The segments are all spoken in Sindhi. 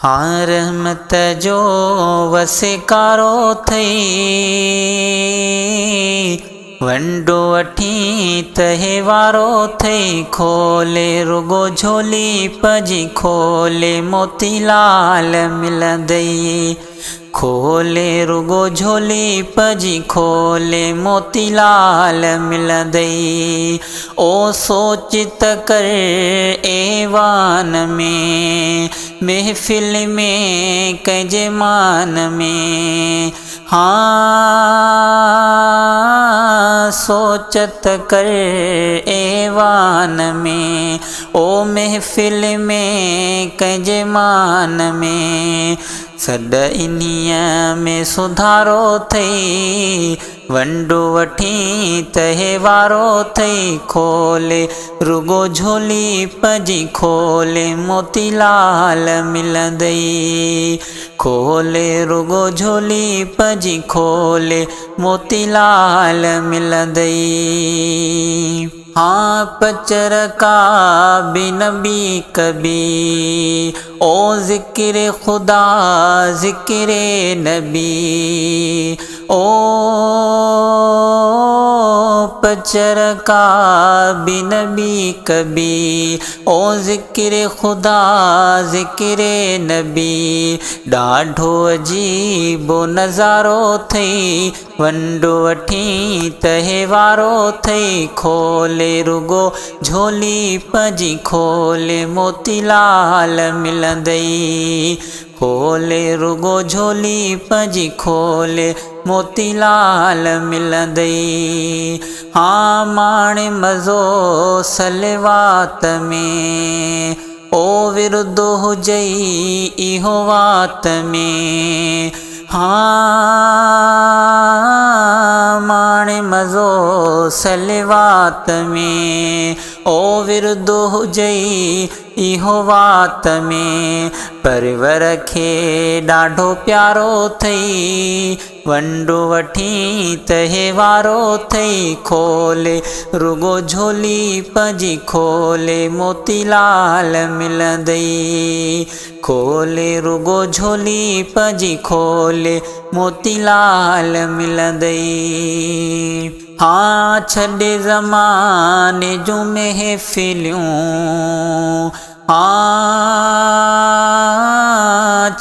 ها رحمت جو وسڪارو ٿئي، ونڊو وٺي تهي وارو ٿئي، کولي رڳو جهولي پنهنجي کولي موتي لال ملندئي. کولي رڳو جهولي پنهنجي کولي موتي لال ملندئي. او سوچ ته ڪر ايوان ۾، محفل ۾ ڪنهن جي مان ۾، ها سوچ ته ڪر ايوان ۾، او محفل ۾ ڪنهن جي مان ۾، سڏ انهيء ۾ سڌارو ٿئي، ونڊ وٺي تهي وارو ٿئي، کولي رڳو جهولي پنهنجي کولي موتي لال ملندئي، کولي رڳو جهولي پنهنجي کولي موتي لال ملندئي. ها پچر ڪا به نبي ڪبي، او ذڪر خدا ذڪر نبي، او پچر ڪا به نبي ڪبي، او ذڪر خدا ذڪر نبي، ڏاڍو عجيب نظارو ٿئي، ونڊ وٺي تهي وارو ٿئي، کولي رڳو جهولي پنهنجي کولي موتي لال ملندئي، کولي رڳو جهولي پنهنجي کولي موتي لال ملندئي. ها ماڻي مزو صلوات ۾، او ورد هجئي اهو وات ۾، ها ماڻي مزو صلوات ۾، او ورد هجئي اهو وات ۾، پرور کي ڏاڍو پيارو ٿئي، ونڊ وٺي تهي وارو ٿئي، کولي رڳو جهولي پنهنجي کولي موتي لال ملندئي، کولي رڳو جهولي پنهنجي کولي موتي لال ملندئي. ها ڇڏي زماني جون محفليون، ها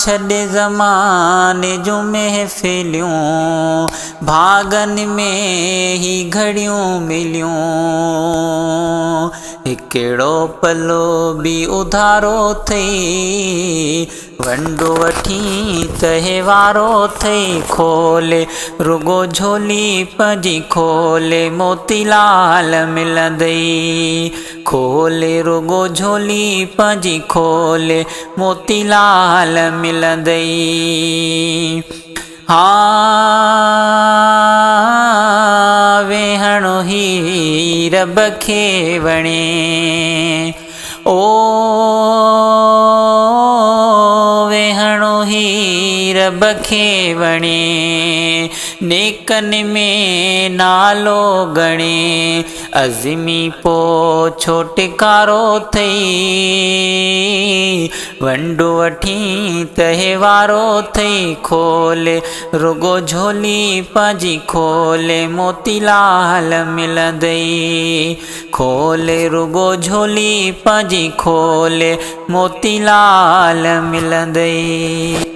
ڇڏ زماني جون محفليون، ڀاڳن ۾ هي گهڙيون مليون، هڪڙو پلو به اڌارو ٿئي، ونڊ وٺي تهي وارو ٿئي، کولي رڳو جهولي پنهنجي کولي موتي لال ملندئي، کولي رڳو جهولي پنهنجي کولي موتي لال ملندئي. ها ويهڻ هي رب کي وڻي، او ويهڻ هي رب کي وڻي، نيڪن ۾ نالو ڳڻي، عزمي پو ڇوٽڪارو ٿئي، ونڊ وٺي تهي وارو ٿئي، کولي رڳو جهولي پنهنجي کولي موتي لال ملندئي، کولي رڳو جهولي پنهنجي کولي موتي لال ملندئي.